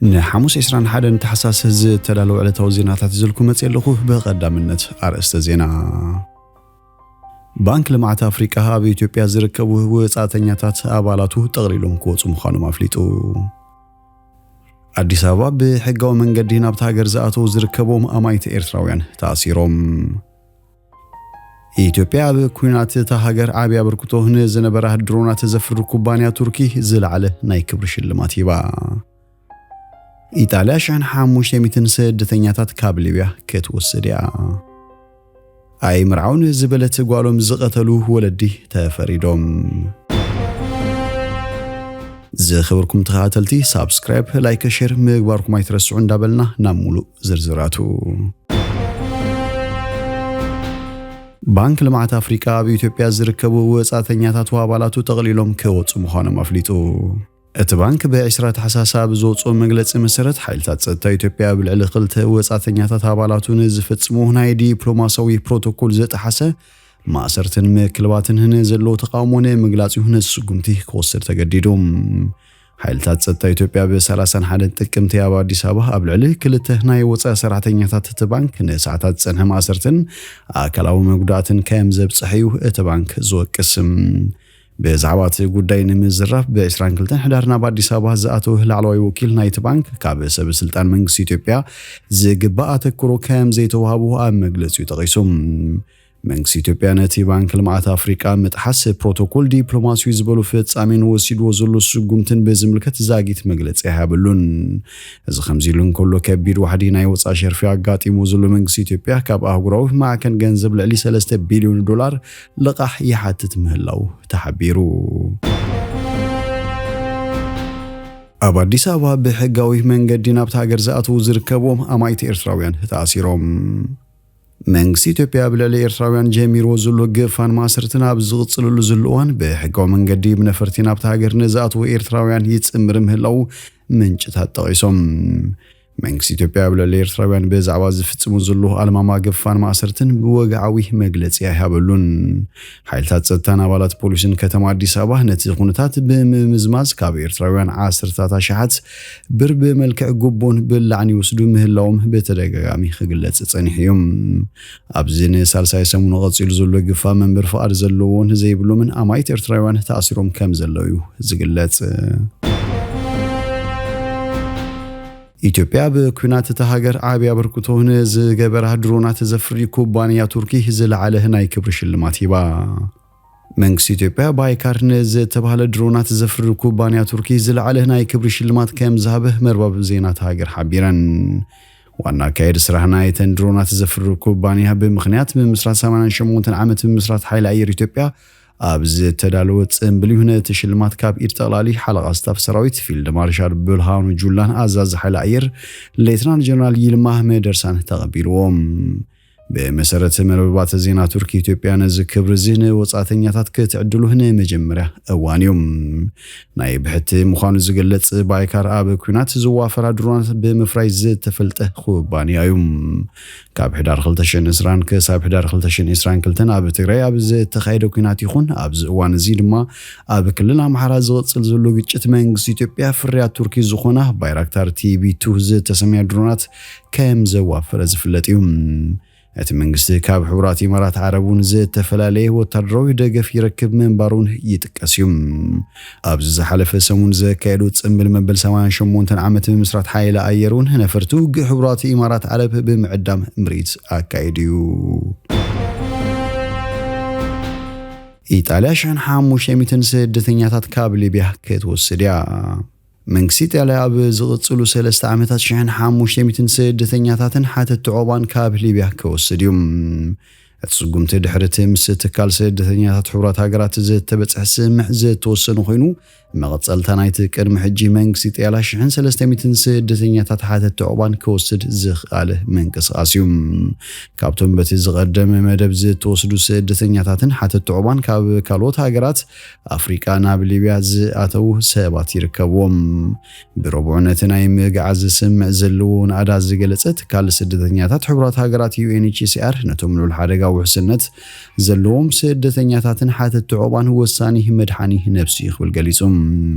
ንሓሙስ ዕስራን ሓደን ታሕሳስ ዝተዳለወ ዕለታዊ ዜናታት ይዘልኩ መጽእ ኣለኹ። ብቐዳምነት ኣርእስተ ዜና። ባንክ ልምዓት ኣፍሪቃ ኣብ ኢትዮጵያ ዝርከቡ ወጻእተኛታት ኣባላቱ ጠቕሊሎም ክወጹ ምዃኖም ኣፍሊጡ። ኣዲስ ኣበባ፣ ብሕጋዊ መንገዲ ናብታ ሃገር ዝኣተዉ ዝርከቦም ኣማኢት ኤርትራውያን ተኣሲሮም። ኢትዮጵያ ኣብ ኲናት እታ ሃገር ዓቢ ኣበርክቶ ንዝነበራ ድሮናት ዘፍሪ ኩባንያ ቱርኪ ዝለዓለ ናይ ክብሪ ሽልማት ሂባ። ኢጣልያ ሽሕን ሓሙሽተ ሚእትን ስደተኛታት ካብ ሊብያ ክትወስድ እያ። ኣይምርዓውን ዝበለት ጓሎም ዝቐተሉ ወለዲ ተፈሪዶም። ዝኸበርኩም ተኸታተልቲ፣ ሳብስክራይብ፣ ላይክ፣ ሼር ምግባርኩም ኣይትረስዑ እንዳበልና ናብ ሙሉእ ዝርዝራቱ። ባንክ ልምዓት ኣፍሪቃ ኣብ ኢትዮጵያ ዝርከቡ ወጻእተኛታት ኣባላቱ ጠቕሊሎም ክወጹ ምዃኖም ኣፍሊጡ። እቲ ባንክ ብ ዕስራ ታሕሳስ ኣብ ዘውፅኦ መግለፂ መሰረት፣ ሓይልታት ጸጥታ ኢትዮጵያ ኣብ ልዕሊ ክልተ ወጻእተኛታት ኣባላቱ ንዝፍጽሙ ናይ ዲፕሎማሲያዊ ፕሮቶኮል ዝጠሓሰ ማእሰርትን ምክልባትን ንዘለዎ ተቃውሞ ንምግላጽ እዩ ነዚ ስጉምቲ ክወስድ ተገዲዱ። ሓይልታት ጸጥታ ኢትዮጵያ ብ ሰላሳን ሓደን ጥቅምቲ ኣብ ኣዲስ ኣበባ ኣብ ልዕሊ ክልተ ናይ ወጻኢ ሰራሕተኛታት እቲ ባንክ ንሰዓታት ዝጸንሐ ማእሰርትን ኣካላዊ መጉዳእትን ከም ዘብጽሐ እዩ እቲ ባንክ ዝወቅስ። ብዛዕባ እቲ ጉዳይ ንምዝራብ ብ ዕስራን ክልተን ሕዳር ናብ ኣዲስ ኣበባ ዝኣተወ ላዕለዋይ ወኪል ናይቲ ባንክ፣ ካብ ሰበ ስልጣን መንግስቲ ኢትዮጵያ ዝግባእ ኣተክሮ ከም ዘይተዋህቦ ኣብ መግለጺኡ ጠቒሱ። መንግስቲ ኢትዮጵያ ነቲ ባንክ ልምዓት ኣፍሪቃ ምጥሓስ ፕሮቶኮል ዲፕሎማሲያዊ ዝበሎ ፍጻሜን ወሲድዎ ዘሎ ስጉምትን ብዝምልከት ዛጊት መግለጺ ኣይሃበሉን። እዚ ከምዚ ኢሉ እንከሎ፣ ከቢድ ዋሕዲ ናይ ወጻኢ ሸርፊ ኣጋጢሞ ዘሎ መንግስቲ ኢትዮጵያ፣ ካብ ኣህጉራዊ ማዕከን ገንዘብ ልዕሊ ሰለስተ ቢልዮን ዶላር ልቓሕ ይሓትት ምህላው ተሓቢሩ። ኣብ ኣዲስ ኣበባ ብሕጋዊ መንገዲ ናብታ ሃገር ዝኣትዉ ዝርከብዎም ኣማኢት ኤርትራውያን ተኣሲሮም። መንግስቲ ኢትዮጵያ ኣብ ልዕሊ ኤርትራውያን ጀሚርዎ ዘሎ ግፋን ማእሰርትን ኣብ ዝቕጽለሉ ዘሎ እዋን፣ ብሕጋዊ መንገዲ ብነፈርቲ ናብታ ሃገር ንዝኣትዉ ኤርትራውያን ይጽምር ምህላው ምንጭታት ጠቒሶም። መንግስቲ ኢትዮጵያ ኣብ ልዕሊ ኤርትራውያን ብዛዕባ ዝፍጽሙ ዘሎ ኣልማማ ግፋን ማእሰርትን ብወግዓዊ መግለጺ ኣይሃበሉን። ሓይልታት ጸጥታን ኣባላት ፖሊስን ከተማ ኣዲስ ኣበባ ነቲ ኩነታት ብምምዝማዝ፣ ካብ ኤርትራውያን ዓሰርታት ኣሽሓት ብር ብመልክዕ ጉቦን ብላዕን ይወስዱ ምህላዎም ብተደጋጋሚ ክግለጽ ጸኒሑ እዩ። ኣብዚ ንሳልሳይ ሰሙኑ ቀጺሉ ዘሎ ግፋ መንበሪ ፍቓድ ዘለዎን ዘይብሎምን ኣማኢት ኤርትራውያን ተኣሲሮም ከም ዘለዉ እዩ ዝግለጽ። ኢትዮጵያ ኣብ ኲናት እታ ሃገር ዓቢ ኣበርክቶ ንዝገበራ ድሮናት ዘፍሪ ኩባንያ ቱርኪ ዝለዓለ ናይ ክብሪ ሽልማት ሂባ። መንግስቲ ኢትዮጵያ ባይካር ንዝተባህለ ድሮናት ዘፍሪ ኩባንያ ቱርኪ ዝለዓለ ናይ ክብሪ ሽልማት ከም ዝሃበ መርበብ ዜና እታ ሃገር ሓቢረን። ዋና ኣካየዲ ስራሕ ናይተን ድሮናት ዘፍሪ ኩባንያ፣ ብምኽንያት ምምስራት ሰማንያን ሸሞንተን ዓመት ምምስራት ሓይሊ ኣየር ኢትዮጵያ ኣብ ዝተዳለወ ጽምብል እዩ ነቲ ሽልማት ካብ ኢድ ጠቕላሊ ሓለቓ ስታፍ ሰራዊት ፊልድ ማርሻል ብርሃኑ ጁላን ኣዛዚ ሓይሊ ኣየር ሌትናል ጀነራል ይልማ መደርሳን ተቐቢልዎም። ብመሰረት መርበባት ዜና ቱርኪ፣ ኢትዮጵያ ነዚ ክብሪ እዚ ንወጻእተኛታት ክትዕድሉ ንመጀመርያ እዋን እዩ። ናይ ብሕቲ ምዃኑ ዝግለጽ ባይካር፣ ኣብ ኲናት ዝዋፈራ ድሮናት ብምፍራይ ዝተፈልጠ ኩባንያ እዩ። ካብ ሕዳር ክልተ ሽሕን ዕስራን ክሳብ ሕዳር ክልተ ሽሕን ዕስራን ክልተን ኣብ ትግራይ ኣብ ዝተኻየደ ኲናት ይኹን ኣብዚ እዋን እዚ ድማ ኣብ ክልል ኣምሓራ ዝቕጽል ዘሎ ግጭት፣ መንግስቲ ኢትዮጵያ ፍርያት ቱርኪ ዝኾና ባይራክታር ቲቢ ቱ ዝተሰምያ ድሮናት ከም ዘዋፈረ ዝፍለጥ እዩ። እቲ መንግስቲ ካብ ሕቡራት ኢማራት ዓረብ እውን ዝተፈላለየ ወታደራዊ ደገፍ ይረክብ ምንባሩን ይጥቀስ እዩ። ኣብዚ ዝሓለፈ ሰሙን ዘካየዱ ጽምብል መበል ሰማንያን ሸሞንተን ዓመት ምምስራት ሓይሊ ኣየር እውን፣ ነፈርቲ ውግእ ሕቡራት ኢማራት ዓረብ ብምዕዳም ምርኢት ኣካይዱ እዩ። ኢጣልያ ሽሕን ሓሙሽተ ሚእትን ስደተኛታት ካብ ሊብያ ክትወስድ እያ። መንግስቲ ኢጣልያ ኣብ ዝቕጽሉ ሰለስተ ዓመታት ሽሕን ሓሙሽተ ሚእትን ስደተኛታትን ሓተቲ ዑቕባን ካብ ሊብያ ክወስድ እዩ። እቲ ስጉምቲ ድሕሪ እቲ ምስ ትካል ስደተኛታት ሕቡራት ሃገራት ዝተበጽሐ ስምምዕ ዝተወሰነ ኮይኑ፣ መቐጸልታ ናይቲ ቅድሚ ሕጂ መንግስቲ ኢጣልያ ሽሕን ሰለስተ ሚእትን ስደተኛታት ሓተቲ ዑቕባን ክወስድ ዝኽኣለ ምንቅስቓስ እዩ። ካብቶም በቲ ዝቐደመ መደብ ዝተወስዱ ስደተኛታትን ሓተቲ ዑቕባን ካብ ካልኦት ሃገራት ኣፍሪቃ ናብ ሊብያ ዝኣተዉ ሰባት ይርከብዎም። ብረቡዕ ነቲ ናይ ምግዓዝ ስምምዕ ዘለዎ ናእዳ ዝገለጸ ትካል ስደተኛታት ሕቡራት ሃገራት ዩ ኤን ኤች ሲ ኣር፣ ነቶም ልዑል ሓደጋ ውሕስነት ዘለዎም ስደተኛታትን ሓተቲ ዑቕባን ወሳኒ መድሓኒ ነብሲ እዩ ክብል ገሊጹ።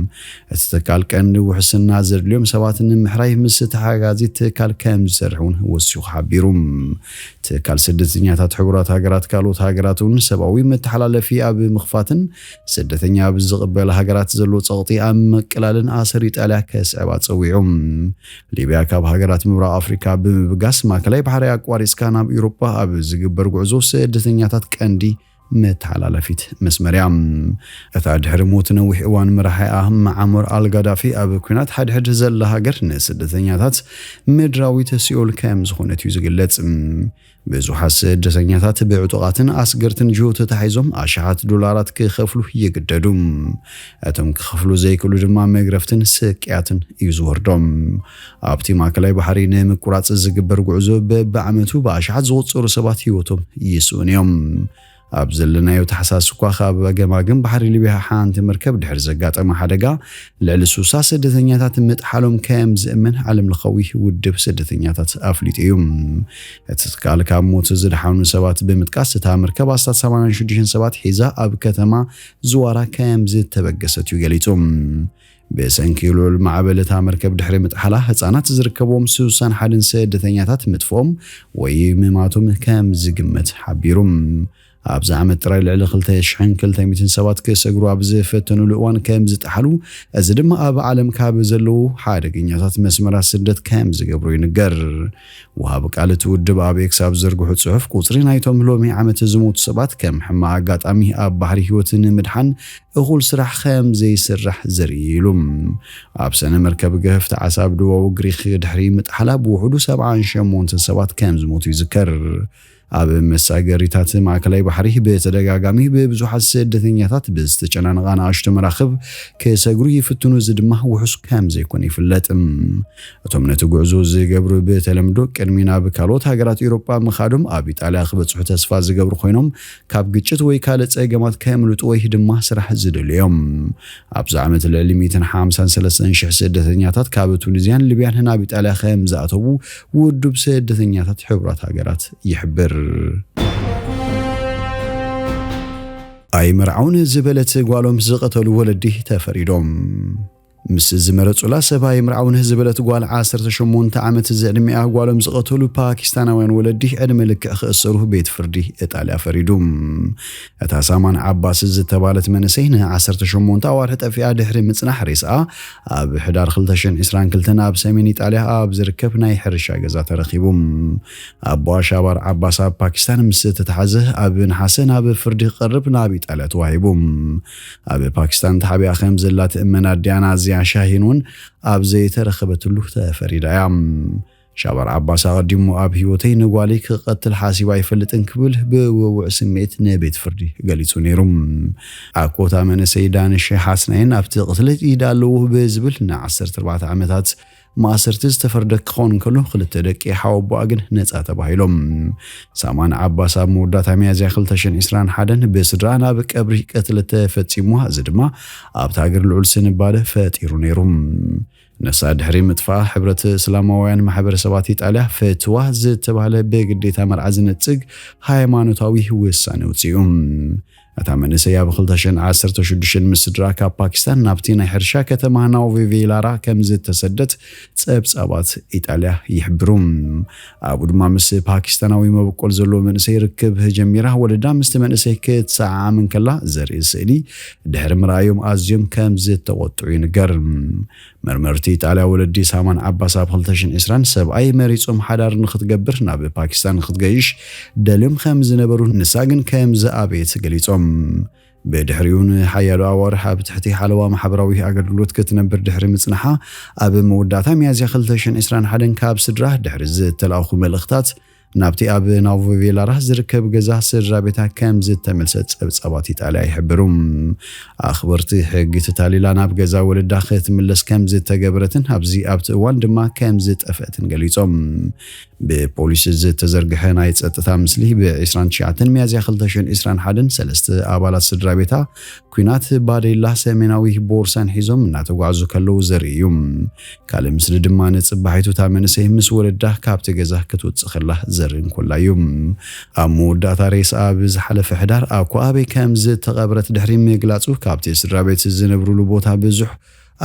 እቲ ትካል ቀንዲ ውሕስና ዘድልዮም ሰባት ንምሕራይ ምስ ተሓጋዚ ትካል ከም ዝሰርሕ እውን ወሲኹ ሓቢሩ። ትካል ስደተኛታት ሕቡራት ሃገራት ካልኦት ሃገራት እውን ሰብኣዊ መተሓላለፊ ኣብ ምኽፋትን ስደተኛ ኣብ ዝቕበል ሃገራት ዘሎ ጸቕጢ ኣብ ምቅላልን ኣሰር ኢጣልያ ከስዕባ ጸዊዑ። ሊብያ ካብ ሃገራት ምብራቕ ኣፍሪካ ብምብጋስ ማእከላይ ባሕሪ ኣቋሪጽካ ናብ ኤውሮጳ ኣብ ዝግበር ጉዕዞ ስደተኛታት ቀንዲ መተሓላለፊት መስመር እያ። እታ ድሕሪ ሞት ነዊሕ እዋን መራሒኣ መዓመር ኣልጋዳፊ ኣብ ኲናት ሓድሕድ ዘላ ሃገር ንስደተኛታት ምድራዊት ሲኦል ከም ዝኾነት እዩ ዝግለጽ። ብዙሓት ስደተኛታት ብዕጡቓትን ኣስገርትን ጅሆ ተታሒዞም ኣሽሓት ዶላራት ክኸፍሉ ይግደዱ። እቶም ክኸፍሉ ዘይክእሉ ድማ መግረፍትን ስቅያትን እዩ ዝወርዶም። ኣብቲ ማእከላይ ባሕሪ ንምቁራጽ ዝግበር ጉዕዞ በብዓመቱ ብኣሽሓት ዝቑጸሩ ሰባት ህይወቶም ይስኡን እዮም። ኣብ ዘለናዮ ታሕሳስ እኳ ካብ ገማግም ባሕሪ ሊብያ ሓንቲ መርከብ ድሕሪ ዘጋጠመ ሓደጋ ልዕሊ ሱሳ ስደተኛታት ምጥሓሎም ከም ዝእመን ዓለምለኻዊ ውድብ ስደተኛታት ኣፍሊጡ እዩ። እቲ ትካል ካብ ሞት ዝደሓኑ ሰባት ብምጥቃስ እታ መርከብ ኣስታት ሰማንያን ሽዱሽተን ሰባት ሒዛ ኣብ ከተማ ዝዋራ ከም ዝተበገሰት እዩ ገሊጹ። ብሰንኪ ልዑል ማዕበል እታ መርከብ ድሕሪ ምጥሓላ ህጻናት ዝርከብዎም ስሳን ሓደን ስደተኛታት ምጥፍኦም ወይ ምማቶም ከም ዝግመት ሓቢሩ። ኣብዚ ዓመት ጥራይ ልዕሊ ክልተ ሽሕን ክልተ ሚእትን ሰባት ክሰግሩ ኣብ ዝፈተኑሉ እዋን ከም ዝጠሓሉ፣ እዚ ድማ ኣብ ዓለም ካብ ዘለዉ ሓደገኛታት መስመራት ስደት ከም ዝገብሮ ይንገር። ወሃቢ ቃል እቲ ውድብ ኣብ ኤክስ ኣብ ዘርግሑ ጽሑፍ ቁጽሪ ናይቶም ሎሚ ዓመት ዝሞቱ ሰባት ከም ሕማቕ ኣጋጣሚ ኣብ ባሕሪ ህይወት ንምድሓን እኹል ስራሕ ከም ዘይስራሕ ዘርኢ ኢሉ። ኣብ ሰነ መርከብ ገህፍቲ ዓሳ ኣብ ደቡባዊ ግሪክ ድሕሪ ምጥሓላ ብውሕዱ ሰብዓን ሸሞንተን ሰባት ከም ዝሞቱ ይዝከር። ኣብ መሳገሪታት ማእከላይ ባሕሪ ብተደጋጋሚ ብብዙሓት ስደተኛታት ብዝተጨናነቓ ንኣሽቱ መራኽብ ክሰግሩ ይፍትኑ፣ እዚ ድማ ውሑስ ከም ዘይኮነ ይፍለጥ። እቶም ነቲ ጉዕዞ ዝገብሩ ብተለምዶ ቅድሚ ናብ ካልኦት ሃገራት ኤውሮጳ ምኻዶም ኣብ ኢጣልያ ክበጽሑ ተስፋ ዝገብሩ ኮይኖም ካብ ግጭት ወይ ካልእ ጸገማት ከየምልጡ ወይ ድማ ስራሕ ዝደልዩ እዮም። ኣብዚ ዓመት ልዕሊ ሚእትን ሓምሳን ሰለስተን ሽሕ ስደተኛታት ካብ ቱኒዝያን ሊብያን ናብ ኢጣልያ ከም ዝኣተዉ ውድብ ስደተኛታት ሕቡራት ሃገራት ይሕብር። ኣይምርዓውን ዝበለት ጓሎም ዝቐተሉ ወለዲ ተፈሪዶም። ምስ ዝመረጹላ ሰብ ኣይምርዓውን ዝበለት ጓል ዓሰርተ ሸሞንተ ዓመት ዝዕድሚኣ ጓሎም ዝቐተሉ ፓኪስታናውያን ወለዲ ዕድመ ልክዕ ክእሰሩ ቤት ፍርዲ ኢጣልያ ፈሪዱ። እታ ሳማን ዓባስ ዝተባለት መንእሰይ ን ዓሰርተ ሸሞንተ ኣዋርሒ ጠፊኣ ድሕሪ ምጽናሕ ሬስኣ ኣብ ሕዳር ክልተ ሽሕን ዕስራን ክልተን ኣብ ሰሜን ኢጣልያ ኣብ ዝርከብ ናይ ሕርሻ ገዛ ተረኺቡ። ኣቦኣ ሻባር ዓባስ ኣብ ፓኪስታን ምስ ተታሓዘ ኣብ ነሓሰ ናብ ፍርዲ ክቐርብ ናብ ኢጣልያ ተዋሂቡ። ኣብ ፓኪስታን ተሓቢኣ ከም ዘላ ትእመን ኣዲኣ ናዚያ ሻሂን እውን ኣብ ዘይተረኸበትሉ ተፈሪዳ እያ። ሻባር ዓባስ ኣቐዲሙ ኣብ ህይወተይ ንጓለይ ክቐትል ሓሲባ ኣይፈልጥን ክብል ብውውዕ ስምዒት ንቤት ፍርዲ ገሊጹ ነይሩ። ኣኮታ መንእሰይ ዳንሽ ሓስናይን ኣብቲ ቅትለት ኢድ ኣለዎ ብዝብል ን ዓሰርተ ኣርባዕተ ዓመታት ማእሰርቲ ዝተፈርደ ክኸውን እንከሎ፣ ክልተ ደቂ ሓወቦኣ ግን ነጻ ተባሂሎም። ሳማን ዓባስ ኣብ መወዳእታ ሚያዝያ ክልተ ሽሕን ዕስራን ሓደን ብስድራ ናብ ቀብሪ ቅትለት ተፈጺሙ። እዚ ድማ ኣብታ ሃገር ልዑል ስንባደ ፈጢሩ ነይሩ። ነሳ ድሕሪ ምጥፋኣ፣ ሕብረት እስላማውያን ማሕበረሰባት ኢጣልያ ፈትዋ ዝተባህለ ብግዴታ መርዓ ዝነጽግ ሃይማኖታዊ ውሳነ ኣውጺኡ። እታ መንእሰይ ኣብ ክልተ ሽሕን ዓሰርተ ሽዱሽተን ምስ ስድራ ካብ ፓኪስታን ናብቲ ናይ ሕርሻ ከተማ ናውቪ ቬላራ ከም ዝተሰደት ጸብጻባት ኢጣልያ ይሕብሩ። ኣብኡ ድማ ምስ ፓኪስታናዊ መበቆል ዘለዎ መንእሰይ ርክብ ጀሚራ። ወለዳ ምስቲ መንእሰይ ክትሰዓዓም እንከላ ዘርኢ ስእሊ ድሕሪ ምርኣዮም ኣዝዮም ከም ዝተቖጥዑ ይንገር። መርመርቲ ኢጣልያ ወለዲ ሳማን ዓባስ ኣብ ክልተ ሽሕን ዕስራን ሰብኣይ መሪጾም ሓዳር ንክትገብር ናብ ፓኪስታን ንክትገይሽ ደልዮም ከም ዝነበሩ፣ ንሳ ግን ከም ዝኣበየት ገሊጾም። ብድሕሪኡ ንሓያሎ ኣዋርሕ ኣብ ትሕቲ ሓለዋ ማሕበራዊ ኣገልግሎት ክትነብር ድሕሪ ምጽንሓ፣ ኣብ መወዳእታ ሚያዝያ ክልተ ሽሕን ዕስራን ሓደን ካብ ስድራ ድሕሪ ዝተላእኹ መልእኽታት ናብቲ ኣብ ናውቪ ቬላራ ዝርከብ ገዛ ስድራ ቤታ ከም ዝተመልሰት ጸብጻባት ኢጣልያ ይሕብሩ። ኣኽበርቲ ሕጊ ተታሊላ ናብ ገዛ ወለዳ ክትምለስ ከም ዝተገበረትን ኣብዚ ኣብቲ እዋን ድማ ከም ዝጠፍአትን ገሊጾም። ብፖሊስ ዝተዘርግሐ ናይ ጸጥታ ምስሊ ብ ዕስራን ትሽዓተን ሚያዝያ ክልተ ሽሕን ዕስራን ሓደን ሰለስተ ኣባላት ስድራ ቤታ ኲናት ባዴላ ሰሜናዊ ቦርሳን ሒዞም እናተጓዕዙ ከለዉ ዘርኢ እዩ። ካልእ ምስሊ ድማ ንጽባሒቱ እታ መንእሰይ ምስ ወለዳ ካብቲ ገዛ ክትውጽእ ከላ ዘርኢ እንኮላ እዩ። ኣብ መወዳእታ ሬሳ ኣብ ዝሓለፈ ሕዳር ኣኳ ኣበይ ከም ዝተቐብረት ድሕሪ ምግላጹ፣ ካብቲ ስድራ ቤት ዝነብሩሉ ቦታ ብዙሕ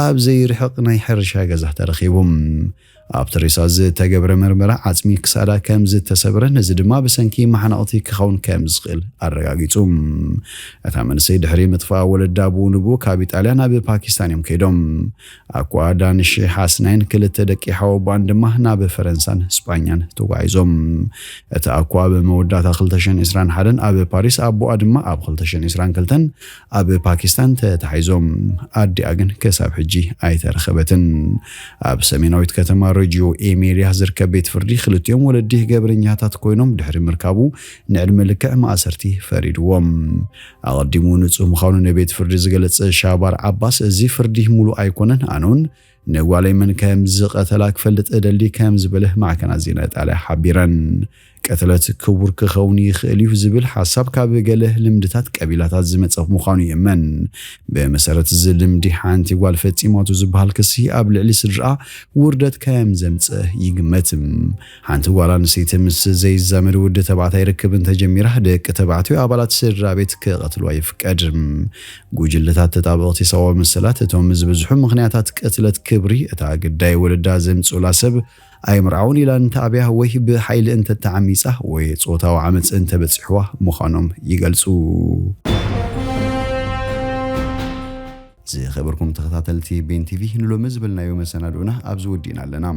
ኣብ ዘይርሕቕ ናይ ሕርሻ ገዛ ተረኺቡ። ኣብቲ ሬሳ ዝተገብረ መርመራ ዓጽሚ ክሳዳ ከም ዝተሰብረ፣ ነዚ ድማ ብሰንኪ ማሕናቕቲ ክኸውን ከም ዝኽእል ኣረጋጊጹ። እታ መንእሰይ ድሕሪ ምጥፋኣ ወለዳ ብኡ ንብኡ ካብ ኢጣልያ ናብ ፓኪስታን እዮም ከይዶም። ኣኳ ዳንሽ ሓስናይን ክልተ ደቂ ሓወቦኣን ድማ ናብ ፈረንሳን ስጳኛን ተጓዒዞም። እቲ ኣኳ ኣብ መወዳእታ ክልተ ሽሕን ዕስራን ሓደን ኣብ ፓሪስ፣ ኣቦኣ ድማ ኣብ ክልተ ሽሕን ዕስራን ክልተን ኣብ ፓኪስታን ተታሒዞም። ኣዲኣ ግን ክሳብ ሕጂ ኣይተረኸበትን። ኣብ ሰሜናዊት ከተማ ሬጂዮ ኤሜልያ ዝርከብ ቤት ፍርዲ፣ ክልቲኦም ወለዲ ገበረኛታት ኮይኖም ድሕሪ ምርካቡ፣ ንዕድመ ልክዕ ማእሰርቲ ፈሪድዎም። ኣቐዲሙ ንጹህ ምዃኑ ንቤት ፍርዲ ዝገለጸ ሻባር ዓባስ፣ እዚ ፍርዲ ሙሉእ ኣይኮነን፣ ኣነ እውን ንጓለይ መን ከም ዝቐተላ ክፈልጥ እደሊ ከም ዝበለ ማዕከናት ዜና ኢጣልያ ሓቢረን። ቅትለት ክቡር ክኸውን ይኽእል እዩ ዝብል ሓሳብ ካብ ገለ ልምድታት ቀቢላታት ዝመጸ ምዃኑ ይእመን። ብመሰረት እዚ ልምዲ፣ ሓንቲ ጓል ፈጺማቱ ዝበሃል ክሲ ኣብ ልዕሊ ስድራኣ ውርደት ከም ዘምጽእ ይግመት። ሓንቲ ጓል ኣንስተይቲ ምስ ዘይዛመድ ውዲ ተባዕታይ ርክብ እንተጀሚራ፣ ደቂ ተባዕትዮ ኣባላት ስድራ ቤት ክቐትልዋ ይፍቀድ። ጉጅለታት ተጣበቕቲ ሰብኣዊ መሰላት፣ እቶም ዝበዝሑ ምኽንያታት ቅትለት ክብሪ እታ ግዳይ ወለዳ ዘምጽኡላ ሰብ ኣይምርዓውን ኢላ እንተኣብያ ወይ ብሓይሊ እንተተዓሚጻ ወይ ጾታዊ ዓመጽ እንተበጺሕዋ ምዃኖም ይገልጹ። ዝኸበርኩም ተኸታተልቲ ቤን ቲቪ፣ ንሎሚ ዝበልናዮ መሰናድኡና ኣብዚ ወዲእና ኣለና።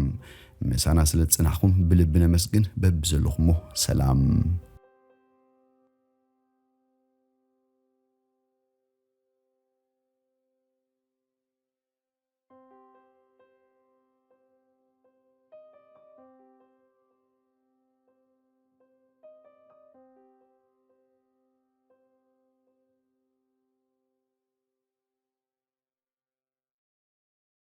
ምሳና ስለ ዝጸናሕኩም ብልቢ ነመስግን። በብዘለኹሞ ሰላም።